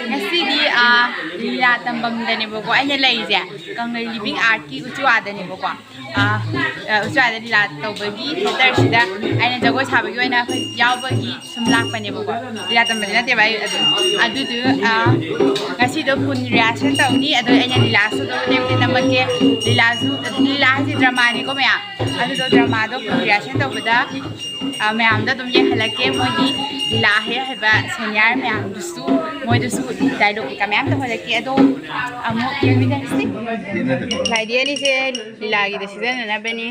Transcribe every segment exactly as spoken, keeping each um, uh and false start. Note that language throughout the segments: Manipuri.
ꯉꯁꯤꯗꯤ ꯑꯥ, ꯂꯤꯂꯥ ꯇꯝꯐꯝꯗꯅꯦꯕꯀꯣ ꯑꯩꯅ ꯂꯩꯔꯤꯁꯦ, ꯀꯪꯂꯩ ꯂꯤꯕꯤꯡ ꯑꯥꯔꯠꯀꯤ ꯎꯆꯨꯋꯥꯗꯅꯦꯕꯀꯣ꯫ ꯑꯥ, ꯑꯥ, ꯎꯆꯨꯋꯥꯗ ꯂꯤꯂꯥ ꯇꯧꯕꯒꯤ ꯊꯤꯌꯦꯇꯔꯁꯤꯗ ꯑꯩꯅ ꯖꯒꯣꯏ ꯁꯥꯕꯒꯤ ꯑꯣꯏꯅ ꯑꯩꯈꯣꯏ ꯌꯥꯎꯕꯒꯤ ꯁꯨꯝ ꯂꯥꯛꯄꯅꯦꯕꯀꯣ꯫ ꯂꯤꯂꯥ ꯇꯝꯕꯗꯤ ꯅꯠꯇꯦꯕ ꯑꯩ ꯑꯗꯨꯝ꯫ ꯑꯗꯨꯗꯨ ꯑꯥ, ꯉꯁꯤꯗꯣ ꯐꯨꯜ ꯔꯤꯍꯥꯔꯁꯦꯜ ꯇꯧꯅꯤ꯫ ꯑꯗꯣ ꯑꯩꯅ ꯂꯤꯂꯥꯁꯨ ꯑꯗꯨꯝ ꯃꯇꯦꯛ ꯃꯇꯦꯛ ꯅꯝꯃꯛꯀꯦ꯫ ꯂꯤꯂꯥꯁꯨ, ꯂꯤꯂꯥ ꯍꯥꯏꯁꯦ ꯗ꯭ꯔꯃꯥꯅꯤꯀꯣ ꯃꯌꯥꯝ꯫ ꯑꯗꯨꯗꯣ ꯗ꯭ꯔꯃꯥꯗꯣ ꯐꯨꯜ ꯔꯤꯍꯥꯔꯁꯦꯜ ꯇꯧꯕꯗ ꯑ, ꯃꯌꯥꯝꯗ ꯑꯗꯨꯝ ꯌꯦꯡꯍꯜꯂꯛꯀꯦ꯫ ꯃꯣꯏꯒꯤ ꯂꯤꯂꯥ ꯍꯩ ꯍꯩꯕ ꯁꯦꯅꯤꯌꯔ ꯃꯌꯥꯝꯗꯨꯁꯨ, ꯃꯣꯏꯗꯁꯨ ꯗꯥꯏꯂꯣꯛ ꯀꯩꯀꯥ ꯃꯌꯥꯝ ꯇꯧꯍꯜꯂꯛꯀꯦ꯫ ꯑꯗꯣ ꯑꯃꯨꯛ ꯌꯦꯡꯃꯤꯟꯅꯔꯁꯤ꯫ ꯂꯥꯏꯗꯤ ꯑꯅꯤꯁꯦ ꯂꯤꯂꯥꯒꯤꯗ ꯁꯤꯖꯤꯟꯅꯅꯕꯅꯤ꯫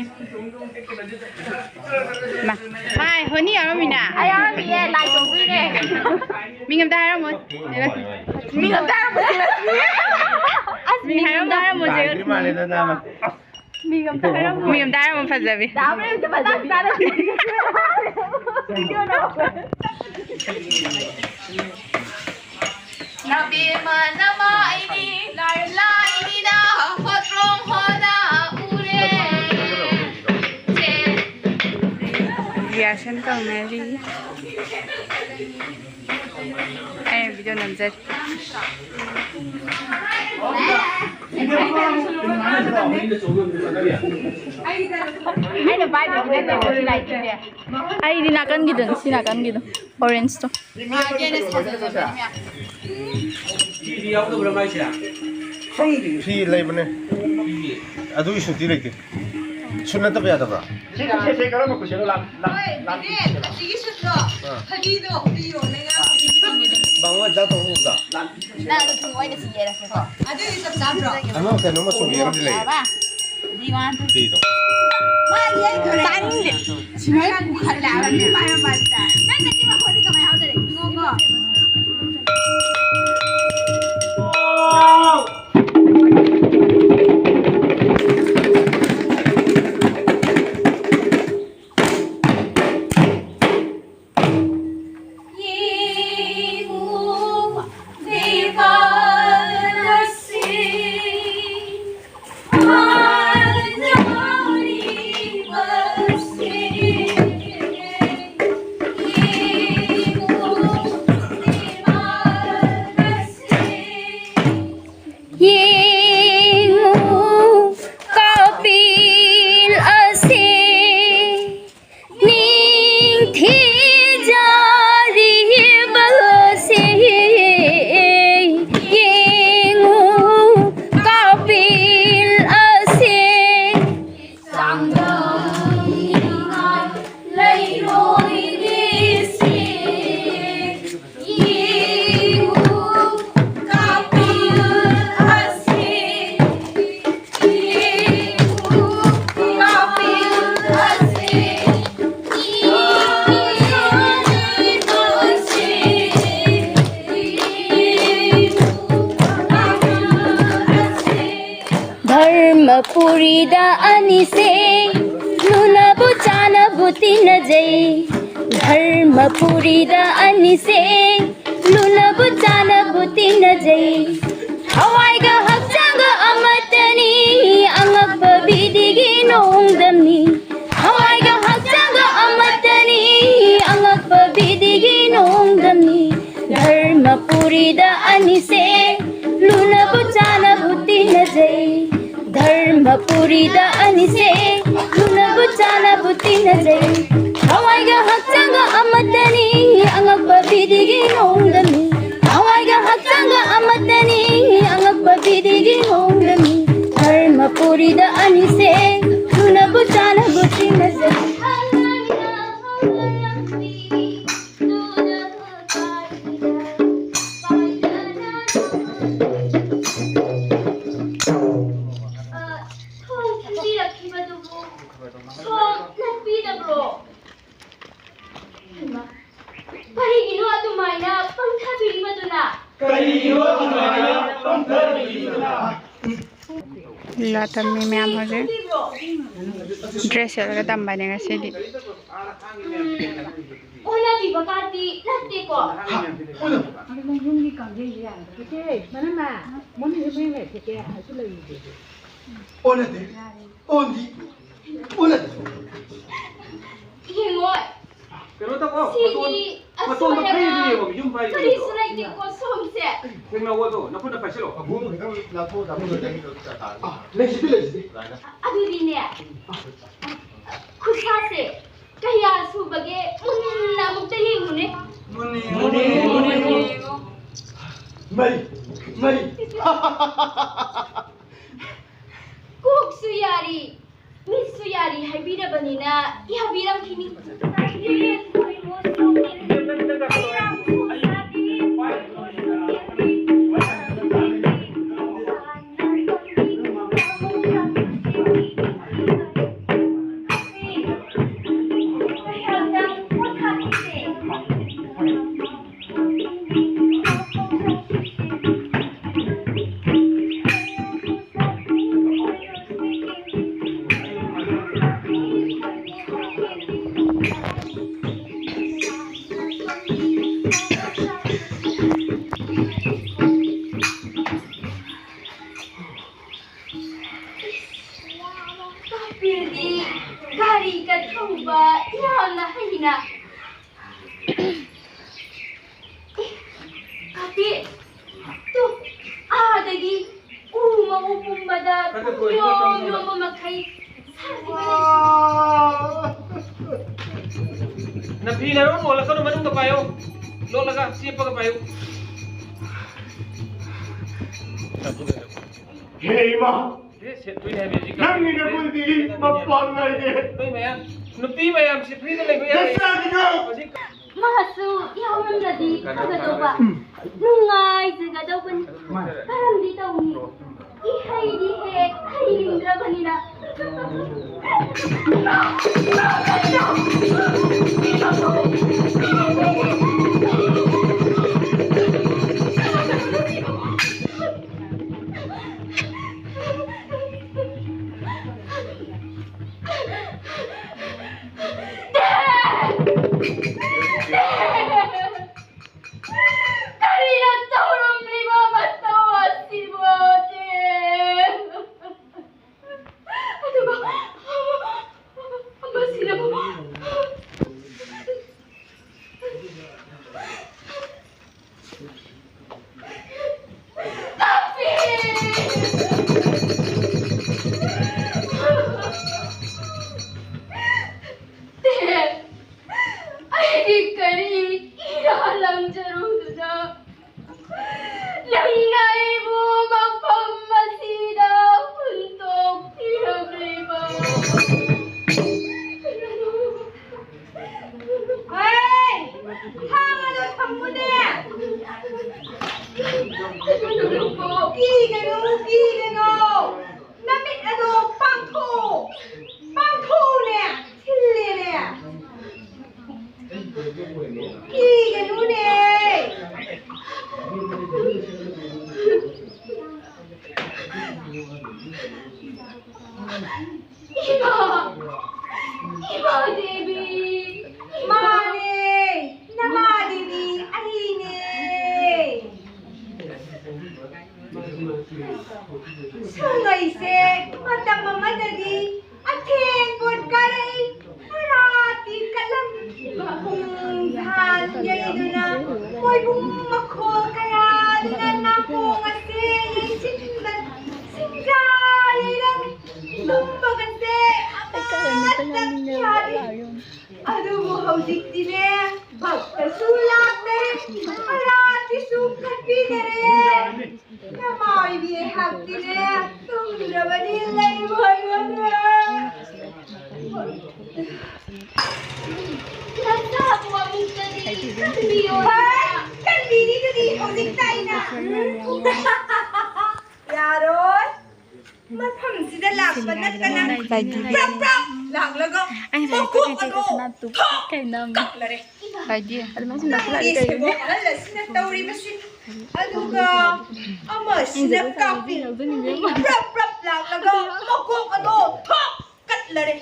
ꯃꯥ, ꯃꯥꯏ ꯍꯣꯅꯤ ꯌꯥꯎꯔꯝꯃꯤꯅ? ꯑꯩ ꯌꯥꯎꯔꯝꯃꯤꯌꯦ, ꯂꯥꯏ ꯇꯧꯗꯣꯏꯅꯦ꯫ ꯃꯤꯡ ꯑꯝꯇ ꯍꯥꯏꯔꯝꯃꯣ꯫ ꯃꯤꯡ ꯑꯝꯇ ꯍꯥꯏꯔꯝꯃꯣ꯫ ꯑꯁ, ꯃꯤꯡ ꯍꯥꯏꯔꯝꯃꯣ, ꯍꯥꯏꯔꯝꯃꯣ, ꯖꯦꯔꯣ꯫ ꯂꯥꯏꯗꯤ ꯃꯥꯜꯂꯦꯗ ꯅꯥꯕ꯫ ꯃꯤ ꯑꯝꯇ ꯍꯥꯏꯔꯝꯃꯣ꯫ ꯃꯤ ꯑꯝꯇ ꯍꯥꯏꯔꯝꯃꯣ, ꯐꯖꯕꯤ꯫ ꯗꯥ ꯍꯣꯔꯦꯟꯁꯨ ꯐꯖꯕꯤ꯫ ꯚꯤꯗꯤꯑꯣ ꯂꯧꯔꯛꯑꯣ꯫ ꯅꯕꯦꯝꯃ ꯅꯃꯥꯏꯅꯤ ꯂꯥꯏ ꯂꯥꯏꯅꯤꯅ ꯍꯣꯇ꯭ꯔꯣꯡ ꯍꯣꯅ ꯎꯔꯦ꯫ ꯔꯤꯍꯥꯔꯁꯦꯜ ꯇꯧꯅꯔꯤ꯫ ꯑꯩꯅ ꯚꯤꯗꯤꯑꯣ ꯅꯝꯖꯔꯤ꯫ ꯑꯩꯅ ꯄꯥꯏꯗꯕ ꯅꯠꯇꯦꯀꯣ ꯁꯤ ꯂꯥꯏꯠꯁꯤꯗꯤ꯫ ꯑꯩꯗꯤ ꯅꯥꯀꯟꯒꯤꯗꯨꯅꯤ, ꯁꯤ ꯅꯥꯀꯟꯒꯤꯗꯣ, ꯑꯣꯔꯦꯟꯖꯇꯣ꯫ ꯃꯥꯒꯤ ꯑꯩꯅ ꯁꯥꯖꯜꯂꯕꯅꯤ ꯃꯌꯥꯝ꯫ ꯐꯤ ꯂꯩꯕꯅꯦ꯫ ꯑꯗꯨꯒꯤ ꯁꯨꯇꯤ ꯂꯩꯇꯦ꯫ ꯁꯨꯠ ꯅꯠꯇꯕ ꯌꯥꯗꯕ꯭ꯔꯥ? ꯁꯤ ꯈꯨꯠꯁꯦ ꯀꯔꯝꯕ ꯈꯨꯠꯁꯦꯅꯣ ꯂꯥꯛ-, ꯂꯥꯛ-, ꯍꯣꯏ, ꯂꯥꯛ-, ꯕꯤꯕꯦꯛ, ꯑꯁꯤꯒꯤ ꯁꯨꯠꯇꯣ, ꯑꯥ꯫ ꯐꯗꯤꯗꯣ, ꯄꯤꯌꯣ, ꯅꯪ ꯉꯔꯥꯡ ꯐꯗꯤ ꯄꯤꯔꯝꯕꯅꯦ꯫ ꯕꯥꯃꯣꯟ ꯆꯥ ꯊꯣꯡ ꯎꯕꯗ? ꯅꯪ ꯑꯗꯨ ꯊꯨꯝ ꯑꯣꯏꯅ ꯁꯤꯟꯖꯔꯛꯀꯦꯀꯣ꯫ ꯑꯗꯨꯗꯤ ꯆꯞ ꯆꯥꯗ꯭ꯔꯣ? ꯑꯃ ꯀꯩꯅꯣ ꯃꯆꯨꯒꯤ ꯑꯃꯗꯤ ꯂꯩꯌꯦ꯫ ꯌꯥꯔꯕ? ꯗꯤ ꯋꯥꯟ, ꯇꯨ꯫ ꯐꯤꯗꯣ꯫ ꯃꯥꯒꯤ ꯑꯩ ꯈꯔ ꯇꯥꯅꯤꯡꯗꯦ꯫ ꯁꯤꯃꯥꯏ ꯄꯨꯈꯠꯂꯛꯑꯕꯅꯤ ꯃꯥꯏ ꯃꯃꯥꯡꯗ꯫ ꯅꯪ ꯅꯪꯒꯤ ꯃꯈꯣꯟꯗꯤ ꯀꯃꯥꯏ ꯍꯧꯗꯔꯦ? ꯉꯣ, ꯉꯣ꯫ ꯄꯨꯔꯤꯗ ꯑꯅꯤꯁꯦ ꯂꯨꯅꯕꯨ ꯆꯥꯅꯕꯨ ꯇꯤꯟꯅꯖꯩ꯫ ꯙꯔꯃ ꯄꯨꯔꯤꯗ ꯑꯅꯤꯁꯦ ꯂꯨꯅꯕꯨ ꯆꯥꯅꯕꯨ ꯇꯤꯟꯅꯖꯩ꯫ ꯍꯋꯥꯏꯒ ꯍꯛꯆꯥꯡꯒ ꯑꯃꯠꯇꯅꯤ, ꯑꯉꯛꯄ ꯕꯤꯗꯤꯒꯤ ꯅꯣꯡꯗꯝꯅꯤ꯫ ꯍꯋꯥꯏꯒ ꯍꯛꯆꯥꯡꯒ ꯑꯃꯠꯇꯅꯤ, ꯑꯉꯛꯄ ꯕꯤꯗꯤꯒꯤ ꯅꯣꯡꯗꯝꯅꯤ꯫ ꯙꯔꯃ ꯄꯨꯔꯤꯗ ꯑꯅꯤꯁꯦ ꯂꯨꯅꯕꯨ ꯆꯥꯅꯕꯨ ꯇꯤꯟꯅꯖꯩ꯫ ꯙꯔꯃ ꯄꯨꯔꯤꯗ ꯑꯅꯤꯁꯦ ꯂꯨꯅꯕꯨ ꯆꯥꯅꯕꯨ ꯇꯤꯟꯅꯖꯩ꯫ ꯍꯋꯥꯏꯒ ꯍꯛꯆꯥꯡꯒ ꯑꯃꯠꯇꯅꯤ, ꯑꯉꯛꯄ ꯕꯤꯗꯤꯒꯤ ꯅꯣꯡꯗꯝꯅꯤ꯫ ꯍꯋꯥꯏꯒ ꯍꯛꯆꯥꯡꯒ ꯑꯃꯠꯇꯅꯤ, ꯑꯉꯛꯄ ꯕꯤꯗꯤꯒꯤ ꯅꯣꯡꯗꯝꯅꯤ꯫ ꯙꯔꯃ ꯄꯨꯔꯤꯗ ꯑꯅꯤꯁꯦ ꯂꯨꯅꯕꯨ ꯆꯥꯅꯕꯨ ꯇꯤꯟꯅꯖꯩ꯫ ꯊꯣꯡ ꯊꯤꯟꯕꯤꯔꯛꯈꯤꯕꯗꯨꯕꯨ ꯁꯣꯝ ꯅꯠꯄꯤꯗꯕ꯭ꯔꯣ? ꯍꯩꯃꯥ, ꯀꯔꯤꯒꯤꯅꯣ ꯑꯗꯨꯃꯥꯏꯅ ꯄꯪꯊꯕꯤꯔꯤꯕꯗꯨꯅ? ꯀꯔꯤꯒꯤꯅꯣ ꯑꯗꯨꯃꯥꯏꯅ ꯄꯪꯊꯕꯤꯔꯤꯕꯗꯨꯅ? ꯂꯥ ꯇꯝꯃꯤ ꯃꯌꯥꯝ ꯍꯧꯖꯤꯛ ꯗ꯭ꯔꯦꯁ ꯁꯦꯠꯂꯒ ꯇꯝꯕꯅꯦ ꯉꯁꯤꯗꯤ꯫ ꯎꯝ, ꯑꯣꯟꯅꯕꯤꯕ ꯀꯥꯇꯤ ꯅꯠꯇꯦꯀꯣ? ꯍꯥ? ꯑꯣꯟꯅꯕ? ꯑꯗꯨ ꯅꯪ ꯌꯨꯝꯒꯤ ꯀꯥꯡꯖꯩꯁꯦ ꯌꯥꯔꯕ? ꯆꯦꯆꯦ, ꯃꯅꯝꯃ, ꯃꯣꯏꯅ ꯌꯨꯝ ꯃꯌꯨꯝ ꯂꯩ, ꯆꯦꯆꯦ, ꯑꯩꯁꯨ ꯂꯩꯔꯤꯁꯦ꯫ ꯑꯣꯟꯅꯗꯦ꯫ ꯑꯣꯟꯗꯤ ꯑꯣꯟꯅꯗꯦ꯫ ꯌꯦꯡꯉꯣ꯫ ꯀꯩꯅꯣ ꯇꯧꯀꯣ, ꯁꯤꯒꯤ ꯃꯇꯣꯟ, ꯃꯇꯣꯟꯗꯣ ꯑꯁꯣꯏ ꯐꯩꯗꯤ ꯑꯉꯥꯝ ꯌꯦꯡꯉꯣ, ꯌꯨꯝ ꯄꯥꯏꯔꯤꯗꯣ꯫ ꯀꯔꯤꯁꯨ ꯂꯩꯇꯦꯀꯣ, ꯁꯣꯝꯁꯦ꯫ ꯊꯦꯡꯅꯧꯋꯣ ꯑꯗꯣ, ꯅꯈꯨꯠꯅ ꯄꯥꯏꯁꯤꯜꯂꯣ꯫ ꯑꯕꯨꯡ ꯈꯤꯇꯪ ꯂꯥꯞꯊꯣꯛꯑꯣ, ꯇꯥꯃꯣ ꯈꯤꯇꯪ꯫ ꯑꯥ, ꯂꯩꯁꯤꯗꯤ, ꯂꯩꯁꯤꯗꯤ꯫ ꯑꯗꯨꯗꯤꯅꯦ, ꯈꯨꯠꯁꯥꯁꯦ ꯀꯌꯥ ꯁꯨꯕꯒꯦ ꯃꯨꯟꯅ ꯑꯃꯨꯛꯇ ꯌꯦꯡꯉꯨꯅꯦ꯫ ꯃꯨꯟꯅ ꯌꯦꯡꯉꯣ, ꯃꯨꯟꯅ ꯌꯦꯡꯉꯣ, ꯃꯨꯟꯅ ꯌꯦꯡꯉꯣ꯫ ꯃꯔꯤ, ꯃꯔꯤ꯫ ꯀꯣꯛꯁꯨ ꯌꯥꯔꯤ, ꯃꯤꯠꯁꯨ ꯌꯥꯔꯤ ꯍꯥꯏꯕꯤꯔꯕꯅꯤꯅ ꯌꯥꯕꯤꯔꯝꯈꯤꯅꯤ꯫ ꯇꯨ, ꯑꯥꯗꯒꯤ ꯎ ꯃꯎ ꯄꯨꯝꯕꯗ ꯈꯔ ꯈꯔ ꯌꯣꯝ ꯀꯣꯏꯊꯣꯛ ꯌꯣꯝꯕ ꯃꯈꯩ ꯁꯥꯠꯂꯤꯕ ꯂꯩꯁꯤ꯫ ꯅꯐꯤ ꯅꯔꯣꯟ ꯑꯣꯜꯂꯛꯀꯅꯨ, ꯃꯅꯨꯡꯗ ꯄꯥꯏꯌꯣ꯫ ꯂꯣꯠꯂꯒ, ꯆꯦꯞꯄꯒ ꯄꯥꯏꯌꯨ꯫ ꯍꯦ ꯏꯃꯥ! ꯁꯦ, ꯁꯦ, ꯊꯨꯏ ꯍꯥꯏꯕꯤ, ꯍꯧꯖꯤꯛ ꯅꯪꯒꯤ ꯅꯒꯨꯟꯗꯤ ꯃꯄꯥꯟ ꯅꯥꯏꯗꯦ꯫ ꯅꯨꯄꯤ ꯃꯌꯥꯝ, ꯅꯨꯄꯤ ꯃꯌꯥꯝꯁꯤ ꯐ꯭ꯔꯤꯗ ꯂꯩꯕ ꯌꯥꯏ꯫ ꯅꯆꯥꯁꯤꯡꯗꯣ! ꯍꯧꯖꯤꯛ ꯃꯍꯥꯛꯁꯨ ꯌꯥꯎꯔꯝꯂꯗꯤ ꯐꯒꯗꯧꯕ꯫ ꯅꯨꯡꯉꯥꯏꯖꯒꯗꯧꯕꯅꯤ꯫ ꯀꯔꯝꯗꯤ ꯇꯧꯅꯤ? ꯏꯍꯩꯗꯤ ꯍꯦꯛ ꯍꯩꯅꯤꯡꯗ꯭ꯔꯕꯅꯤꯅ꯫ ꯀꯔꯤꯅ ꯇꯧꯔꯝꯂꯤꯕ ꯃꯇꯧ ꯑꯁꯤꯕꯨ? ꯑꯗꯨꯒ ꯃꯁꯤꯅꯕꯨ ꯑꯩꯒꯤ ꯀꯔꯤ ꯏꯔꯥ ꯂꯪꯖꯔꯨꯗꯨꯅ ꯅꯪꯅ ꯑꯩꯕꯨ ꯃꯐꯝ ꯑꯁꯤꯗ ꯍꯨꯟꯗꯣꯛꯄꯤꯔꯝꯂꯤꯕ? ꯍꯩ! ꯊꯥꯡ ꯑꯗꯣ ꯊꯝꯃꯨꯅꯦ! ꯀꯤꯒꯅꯨ, ꯀꯤꯒꯅꯨ! ꯅꯃꯤꯠ ꯑꯗꯣ ꯄꯥꯡꯊꯣꯛꯎ! ꯄꯥꯡꯊꯣꯛꯎꯅꯦ! ꯊꯤꯜꯂꯦꯅꯦ! ꯀꯤꯒꯅꯨꯅꯦ! ꯏꯃꯥ! ꯏꯃꯥ ꯗꯦꯕꯤ! ꯃꯥꯅꯦ! ꯅꯃꯥ ꯗꯦꯕꯤ ꯑꯩꯅꯦ! ꯁꯉꯩꯁꯦ ꯃꯇꯝ ꯑꯃꯗꯗꯤ ꯑꯊꯦꯟ ꯄꯣꯠ ꯀꯥꯔꯩ ꯃꯔꯥꯇꯤ ꯀꯠꯂꯝꯃꯤ꯫ ꯈꯣꯡꯖꯥꯜ ꯌꯩꯗꯨꯅ ꯃꯣꯏꯕꯨꯡ ꯃꯈꯣꯜ ꯀꯌꯥ ꯅꯃꯥ ꯑꯣꯏꯕꯤ ꯑꯩꯍꯥꯛꯇꯤꯅꯦ, ꯇꯨꯝꯗ꯭ꯔꯕꯗꯤ ꯂꯩꯕ ꯑꯣꯏꯔꯣꯏꯗ꯭ꯔꯥ? ꯅꯆꯥꯕꯨ ꯑꯃꯨꯛꯇꯗꯤ ꯀꯟꯕꯤꯌꯣ꯫ ꯍꯣꯏ, ꯀꯟꯕꯤꯔꯤꯗꯨꯗꯤ ꯍꯧꯖꯤꯛꯇ ꯑꯩꯅ꯫ ꯌꯥꯔꯣꯏ꯫ ꯃꯐꯝꯁꯤꯗ ꯂꯥꯛꯄ ꯅꯠꯇꯅ ꯄ꯭ꯔꯞ ꯄ꯭ꯔꯞ ꯂꯥꯛꯂꯒ ꯃꯀꯣꯛ ꯑꯗꯣ ꯊꯣꯛ ꯀꯛꯂꯔꯦ꯫ ꯀꯥꯏꯗꯦ꯫ ꯑꯗꯨꯃꯥꯏꯅ ꯁꯨꯝ ꯅꯛꯁꯤꯜꯂꯛꯑꯗꯤ ꯀꯩꯒꯤꯅꯣ? ꯑꯉꯥꯡꯁꯤꯡꯁꯦ ꯑꯍꯜ ꯑꯁꯤꯅ ꯇꯧꯔꯤꯕꯁꯤ꯫ ꯑꯗꯨꯒ ꯑꯃꯁꯤꯅ ꯀꯥꯞꯄꯤ꯫ ꯄ꯭ꯔꯞ ꯄ꯭ꯔꯞ ꯂꯥꯛꯂꯒ ꯃꯀꯣꯛ ꯑꯗꯣ ꯊꯣꯛ ꯀꯠꯂꯔꯦ꯫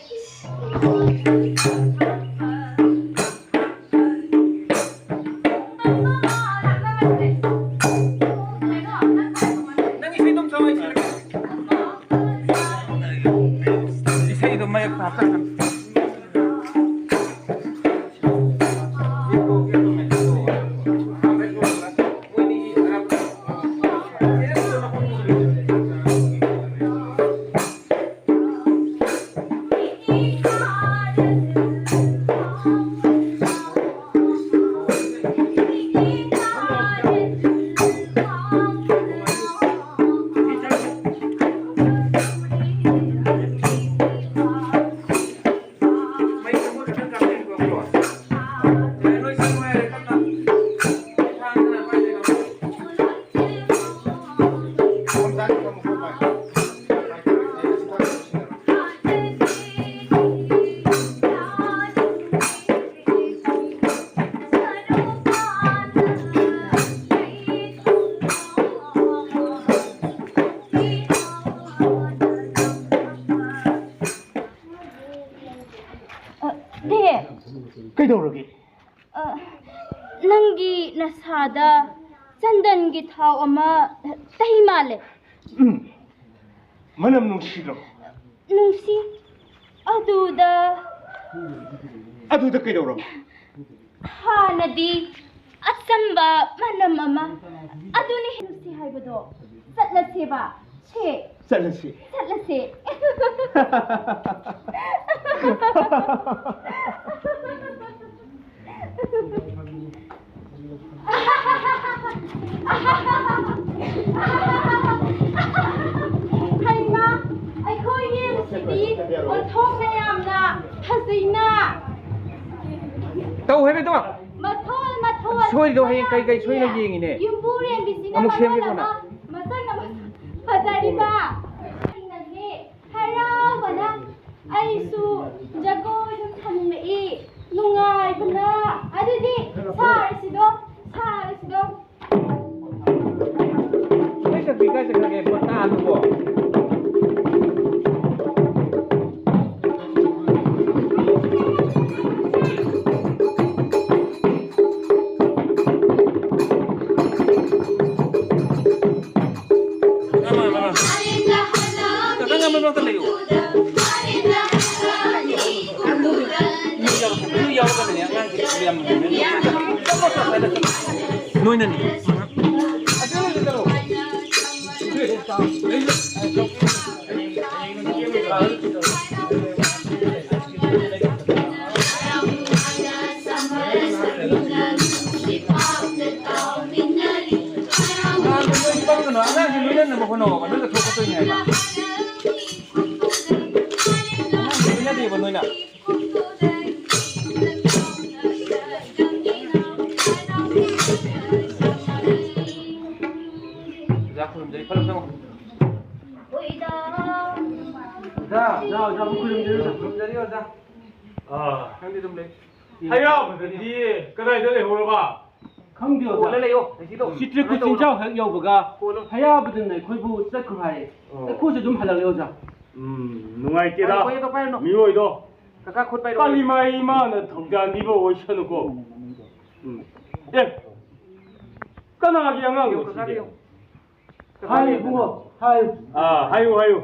ꯅꯪ ꯏꯁꯩ ꯑꯗꯨꯝ ꯁꯛꯑꯣ, ꯑꯩ ꯁꯤꯜꯂꯛꯀꯦ꯫ ꯏꯁꯩꯗꯣ ꯃꯌꯦꯛ ꯍꯥꯞꯆꯔꯛꯀꯅꯤ꯫ ꯑ, ꯗꯦ꯫ ꯀꯩꯗꯧꯔꯒꯦ? ꯑ, ꯅꯪꯒꯤ ꯅꯁꯥꯗ ꯆꯟꯗꯟꯒꯤ ꯊꯥꯎ ꯑꯃ ꯇꯩ ꯃꯥꯜꯂꯦ꯫ ꯎꯝ꯫ ꯃꯅꯝ ꯅꯨꯡꯁꯤꯗ꯭ꯔꯣ? ꯅꯨꯡꯁꯤ꯫ ꯑꯗꯨꯗ ꯑꯗꯨꯗ ꯀꯩꯗꯧꯔꯕ? ꯍꯥꯟꯅꯗꯤ ꯑꯆꯝꯕ ꯃꯅꯝ ꯑꯃ, ꯑꯗꯨꯅꯤ ꯅꯨꯡꯁꯤ ꯍꯥꯏꯕꯗꯣ꯫ ꯆꯠꯂꯁꯦꯕ꯫ ꯁꯦ꯫ ꯆꯠꯂꯁꯤ꯫ ꯆꯠꯂꯁꯦ꯫ ꯁꯣꯏꯔꯤꯗꯣ ꯍꯌꯦꯡ ꯀꯩ ꯀꯩ ꯁꯣꯏꯅꯣ ꯌꯦꯡꯉꯤꯅꯦ꯫ ꯌꯨꯝꯕꯨꯔꯦꯝꯕꯤꯁꯤꯅ ꯑꯃꯨꯛ ꯁꯦꯝꯒꯦ ꯃꯔꯣꯜ ꯀꯣꯟꯅ꯫ ꯑꯃ ꯃꯁꯛꯅ ꯃꯁꯛ ꯐꯖꯔꯤꯕ꯫ ꯑꯩꯅꯅꯦ ꯍꯔꯥꯎꯕꯅ ꯑꯩꯁꯨ ꯖꯒꯣꯏ ꯑꯗꯨꯝ ꯊꯝꯅꯤꯡꯂꯛꯏ꯫ ꯅꯨꯡꯉꯥꯏꯕꯅ꯫ ꯑꯗꯨꯗꯤ ꯁꯥꯔꯁꯤꯗꯣ, ꯁꯥꯔꯁꯤꯗꯣ꯫ ꯅꯣꯏ ꯆꯠꯄꯤ ꯀꯥꯏ ꯆꯠꯈ꯭ꯔꯒꯦ? ꯄꯣꯠ ꯇꯥ ꯑꯗꯨꯕꯣ? ꯅꯣꯏꯅꯅꯤ꯫ ꯑꯉꯥꯡꯁꯤ ꯂꯣꯏꯅꯅꯕ ꯍꯣꯠꯅꯧꯕ, ꯂꯣꯏꯅ ꯊꯣꯛꯀꯗꯣꯏꯅꯦ ꯍꯥꯏꯕ꯫ ꯑꯉꯥꯡꯁꯤ ꯂꯣꯏꯅꯗꯦꯕ ꯅꯣꯏꯅ꯫ ꯑꯣꯖꯥ ꯈꯨꯔꯨꯝꯖꯔꯤ, ꯐꯠ ꯂꯥꯎ ꯆꯪꯉꯣ꯫ ꯑꯣꯖꯥ, ꯑꯣꯖꯥ, ꯑꯣꯖꯥ, ꯈꯨꯔꯨꯝꯖꯔꯤ, ꯑꯣꯖꯥ꯫ ꯈꯨꯔꯨꯝꯖꯔꯤ, ꯑꯣꯖꯥ꯫ ꯑꯥ꯫ ꯅꯪꯗꯤ ꯑꯗꯨꯝ ꯂꯩ꯫ ꯍꯌꯥꯕꯗꯗꯤ ꯀꯗꯥꯏꯗ ꯂꯩꯍꯧꯔꯕ? ꯈꯪꯗꯦ, ꯑꯣꯖꯥ꯫ ꯀꯣꯜꯂ ꯂꯩꯌꯣ, ꯂꯩꯁꯤꯗꯣ꯫ ꯆꯤꯇ꯭ꯔꯀꯨꯠ ꯀꯃꯥꯏꯅ ꯇꯧꯕꯅꯣ? ꯆꯤꯡꯖꯥꯎ ꯍꯦꯛ ꯌꯧꯕꯒ ꯀꯣꯜꯂꯣ꯫ ꯍꯌꯥꯕꯗꯅ ꯑꯩꯈꯣꯏꯕꯨ ꯆꯠꯈ꯭ꯔꯣ ꯍꯥꯏꯌꯦ꯫ ꯑꯣ꯫ ꯑꯩꯈꯣꯏꯁꯨ ꯑꯗꯨꯝ ꯍꯜꯂꯛꯂꯦ, ꯑꯣꯖꯥ꯫ ꯎꯝ, ꯅꯨꯡꯉꯥꯏꯇꯦꯗ꯫ ꯄꯥꯏꯔꯣ, ꯄꯥꯏꯔꯣ, ꯄꯥꯏꯔꯣ꯫ ꯃꯤꯑꯣꯏꯗꯣ꯫ ꯀꯀꯥ ꯈꯨꯠ ꯄꯥꯏꯔꯣ꯫ ꯀꯥꯂꯤꯃꯥꯏ ꯏꯃꯥꯅ ꯊꯧꯖꯥꯟꯕꯤꯕ ꯑꯣꯏꯁꯅꯨꯀꯣ꯫ ꯎꯝ꯫ ꯑꯦ, ꯀꯅꯥꯒꯤ ꯑꯉꯥꯡꯅꯣ ꯀꯀꯥ ꯁꯤꯗꯤ? ꯄꯥꯏꯔꯣ꯫ ꯍꯥꯏ ꯏꯕꯨꯡꯉꯣ, ꯍꯥꯏ꯫ ꯑꯥ, ꯍꯥꯏꯌꯨ, ꯍꯥꯏꯌꯨ꯫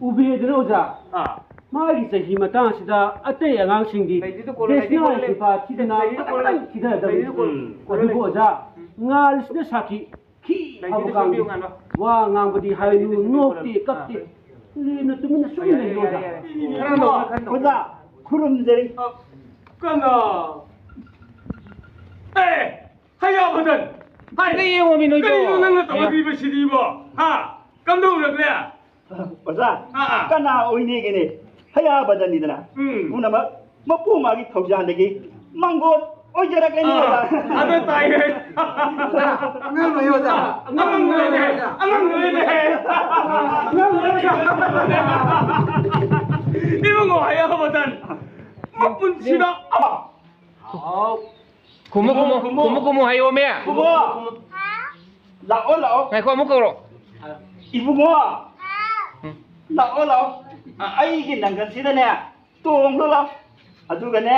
ꯎꯕꯤꯔꯦꯗꯅ ꯑꯣꯖꯥ, ꯑꯥ꯫ ꯃꯥꯒꯤ ꯆꯍꯤ ꯃꯇꯥꯡ ꯑꯁꯤꯗ ꯑꯇꯩ ꯑꯉꯥꯡꯁꯤꯡꯗꯤ ꯂꯩꯗꯨꯗ ꯀꯣꯜꯂꯣ, ꯂꯩꯗꯨꯗ ꯗꯦꯁꯅꯥ ꯀꯣꯜꯂꯣ, ꯁꯤꯐꯥ ꯊꯤꯗꯅ ꯂꯩꯗꯨꯗ ꯀꯣꯜꯂꯣ, ꯈꯤꯇꯪ ꯊꯤꯗꯅꯗꯕꯅꯤ꯫ ꯂꯩꯗꯨꯗ ꯀꯣꯜꯂꯣ, ꯎꯝ꯫ ꯀꯣꯜꯂꯣ, ꯑꯗꯨꯕꯨ ꯂꯩꯗꯨꯗ꯫ ꯑꯣꯖꯥ, ꯎꯝ꯫ ꯉꯥꯜꯂꯤꯁꯤꯅ ꯁꯥꯈꯤ ꯈꯤ ꯂꯩꯗꯨꯗ ꯐꯥꯎꯕ ꯁꯨꯝꯕꯤꯌꯨ, ꯀꯥꯡꯗꯦ꯫ ꯉꯥꯟꯕ꯫ ꯋꯥ ꯉꯥꯡꯕꯗꯤ ꯍꯥꯏꯅꯨ, ꯂꯩꯗꯨꯗ ꯁꯨꯝꯕꯤꯌꯨ, ꯅꯣꯛꯇꯦ, ꯉꯥꯟꯕ꯫ ꯀꯞꯇꯦ꯫ ꯑꯥ꯫ ꯂꯦꯝꯅ ꯇꯨꯃꯤꯟꯅ ꯁꯨꯝ ꯌꯥꯔꯦ, ꯂꯩꯌꯨ ꯌꯥꯔꯦ, ꯑꯣꯖꯥ꯫ ꯌꯥꯔꯦ꯫ ꯈꯔ ꯅꯣꯛꯑꯣ, ꯈꯔ ꯅꯣꯛꯑꯣ꯫ ꯑꯣꯖꯥ, ꯈꯨꯔꯨꯝꯖꯔꯤ꯫ ꯑ, ꯀꯅꯥ? ꯑꯦ! ꯍꯌꯥꯕꯗꯟ! ꯍꯥꯏ! ꯑꯝꯇ ꯌꯦꯡꯉꯣꯃꯤ ꯅꯣꯏꯗꯣ꯫ ꯀꯔꯤꯅꯣ ꯅꯪꯅ ꯇꯧꯔꯤꯕꯁꯤꯗꯤꯕꯣ? ꯍꯥ? ꯀꯝꯗꯧꯔꯒꯦ? ꯑꯣꯖꯥ, ꯑꯥ, ꯑꯥ꯫ ꯀꯅꯥ ꯑꯣꯏꯅꯤꯒꯦꯅꯦ? ꯍꯌꯥꯕꯗꯟꯅꯤꯗꯅ꯫ ꯎꯝ꯫ ꯄꯨꯝꯅꯃꯛ ꯃꯄꯨ ꯃꯥꯒꯤ ꯊꯧꯖꯥꯟꯗꯒꯤ ꯃꯥꯡꯒꯣꯜ ꯑꯣꯏꯖꯔꯛꯂꯦꯅꯦ, ꯑꯣꯖꯥ꯫ ꯑꯗꯨ ꯇꯥꯏꯌꯦ꯫ ꯑꯉꯥꯡ ꯂꯣꯏꯌꯣ, ꯑꯣꯖꯥ꯫ ꯑꯉꯥꯡ ꯂꯣꯏꯔꯦ꯫ ꯑꯉꯥꯡ ꯂꯣꯏꯔꯦ꯫ ꯑꯉꯥꯡ ꯂꯣꯏꯔꯦ꯫ ꯏꯕꯨꯡꯉꯣ, ꯍꯥꯏꯌꯣ ꯃꯇꯟ꯫ ꯃꯄꯨꯟꯁꯤꯗ ꯑꯃ꯫ ꯍꯥꯎ꯫ ꯈꯨꯝꯃꯨ, ꯈꯨꯝꯃꯨ, ꯈꯨꯝꯃꯨ꯫ ꯈꯨꯝꯃꯨ, ꯈꯨꯝꯃꯨ, ꯍꯥꯏꯌꯣꯃꯦ꯫ ꯈꯨꯝꯃꯨ꯫ ꯂꯥꯛꯑꯣ, ꯂꯥꯛꯑꯣ꯫ ꯉꯥꯏꯈꯣ, ꯑꯃꯨꯛ ꯀꯧꯔꯣ꯫ ꯏꯕꯨꯡꯉꯣ꯫ ꯎꯝ꯫ ꯂꯥꯛꯑꯣ, ꯂꯥꯛꯑꯣ꯫ ꯑ, ꯑꯩꯒꯤ ꯅꯪꯒꯜꯁꯤꯗꯅꯦ, ꯇꯣꯡꯂꯣ ꯂꯥꯎ꯫ ꯑꯗꯨꯒꯅꯦ,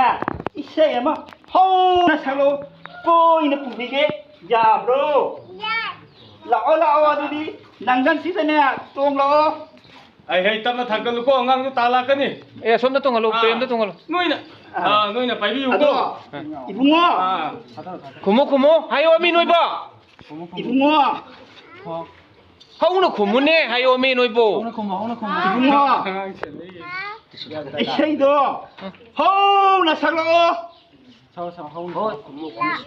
ꯏꯁꯩ ꯑꯃ ꯍꯧꯅ ꯁꯛꯂꯛꯑꯣ꯫ ꯀꯣꯏꯅ ꯄꯨꯕꯤꯒꯦ꯫ ꯌꯥꯕ꯭ꯔꯣ? ꯌꯥꯏ꯫ ꯂꯥꯛꯑꯣ, ꯂꯥꯛꯑꯣ, ꯑꯗꯨꯗꯤ ꯅꯪꯒꯜꯁꯤꯗꯅꯦ, ꯇꯣꯡꯂꯛꯑꯣ꯫ ꯑꯩ, ꯍꯩ, ꯇꯞꯅ ꯊꯥꯡꯒꯠꯂꯨꯀꯣ, ꯑꯉꯥꯡꯗꯣ ꯇꯥ ꯂꯥꯛꯀꯅꯤ꯫ ꯑꯦ, ꯑꯁꯣꯝꯗ ꯇꯣꯡꯍꯜꯂꯨ, ꯑꯥ, ꯄ꯭ꯔꯦꯝꯗ ꯇꯣꯡꯍꯜꯂꯨ꯫ ꯅꯣꯏꯅ, ꯑꯥ, ꯅꯣꯏꯅ ꯄꯥꯏꯕꯤꯌꯨꯀꯣ꯫ ꯑꯗꯣ, ꯏꯕꯨꯡꯉꯣ꯫ ꯑꯥ꯫ ꯈꯨꯝꯃꯨ, ꯈꯨꯝꯃꯨ, ꯍꯥꯏꯌꯣ, ꯃꯤ ꯅꯣꯏꯕꯣ꯫ ꯏꯕꯨꯡꯉꯣ꯫ ꯍꯧꯅ ꯈꯨꯝꯃꯨꯅꯦ, ꯍꯥꯏꯌꯣ, ꯃꯤ ꯅꯣꯏꯕꯣ꯫ ꯍꯧꯅ ꯈꯨꯝꯃꯣ, ꯍꯧꯅ ꯈꯨꯝꯃꯣ꯫ ꯏꯕꯨꯡꯉꯣ꯫ ꯏꯁꯩꯗꯣ ꯍꯧꯅ ꯁꯛꯂꯛꯑꯣ꯫ ꯁꯛꯑꯣ, ꯁꯛꯑꯣ, ꯍꯧꯅ ꯁꯛꯑꯣ꯫ ꯂꯥꯛꯑꯣ,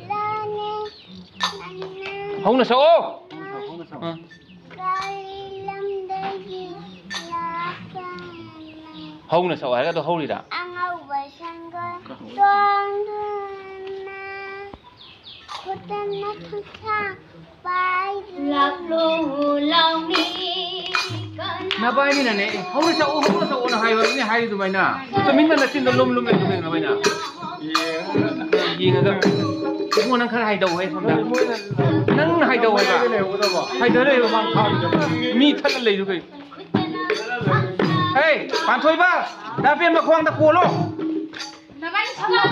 ꯂꯥꯛꯑꯣꯅꯦ, ꯂꯥꯛꯑꯣꯅꯦ꯫ ꯍꯧꯅ ꯁꯛꯑꯣ꯫ ꯍꯧꯅ ꯁꯛꯑꯣ, ꯍꯧꯅ ꯁꯛꯑꯣ꯫ ꯑꯥ꯫ ꯀꯔꯤ ꯂꯝꯗꯒꯤ ꯂꯥꯛꯄꯅꯣ? ꯍꯧꯅ ꯁꯛꯑꯣ ꯍꯥꯏꯔꯒ ꯑꯗꯣ ꯍꯧꯔꯤꯔꯥ? ꯑꯉꯧꯕ ꯁꯪꯒꯣꯜ ꯇꯣꯡꯗꯨꯅ ꯈꯨꯠꯇꯅ ꯊꯥꯡꯁꯥꯡ ꯄꯥꯏꯗꯨꯅ꯫ ꯂꯥꯛꯂꯣ ꯂꯥꯎꯃꯤ ꯀꯅꯥ? ꯅꯕꯥꯏꯅꯤꯅꯅꯦ, "ꯍꯧꯅ ꯁꯛꯎ, ꯍꯧꯅ ꯁꯛꯎꯅ" ꯍꯥꯏꯕ ꯃꯤꯅ ꯍꯥꯏꯔꯤ ꯑꯗꯨꯃꯥꯏꯅ꯫ ꯇꯨꯃꯤꯟꯅ ꯅꯆꯤꯟꯗꯣ ꯂꯨꯝ ꯂꯨꯝ ꯂꯩꯗꯣ ꯀꯩꯅꯣ ꯅꯕꯥꯏꯅ? ꯌꯦꯡꯉꯒ꯫ ꯏꯕꯨꯡꯉꯣ, ꯅꯪ ꯈꯔ ꯍꯥꯏꯗꯧ ꯍꯦ ꯁꯣꯝꯗ꯫ ꯅꯪ ꯍꯥꯏꯗꯧ ꯍꯥꯏꯕ꯫ ꯍꯥꯏꯗꯧ ꯂꯩꯕ ꯃꯥꯡ ꯊꯥꯕꯤꯗꯣ꯫ ꯃꯤ ꯊꯠꯂ ꯂꯩꯗꯣ ꯀꯩꯅꯣ? ꯍꯦ, ꯄꯥꯟꯊꯣꯏꯕ, ꯗꯥ ꯄꯦꯝ ꯃꯈꯣꯡꯗ ꯀꯣꯜꯂꯣ꯫ ꯅꯕꯥꯏꯅꯤ ꯁꯛꯂꯛꯑꯣ꯫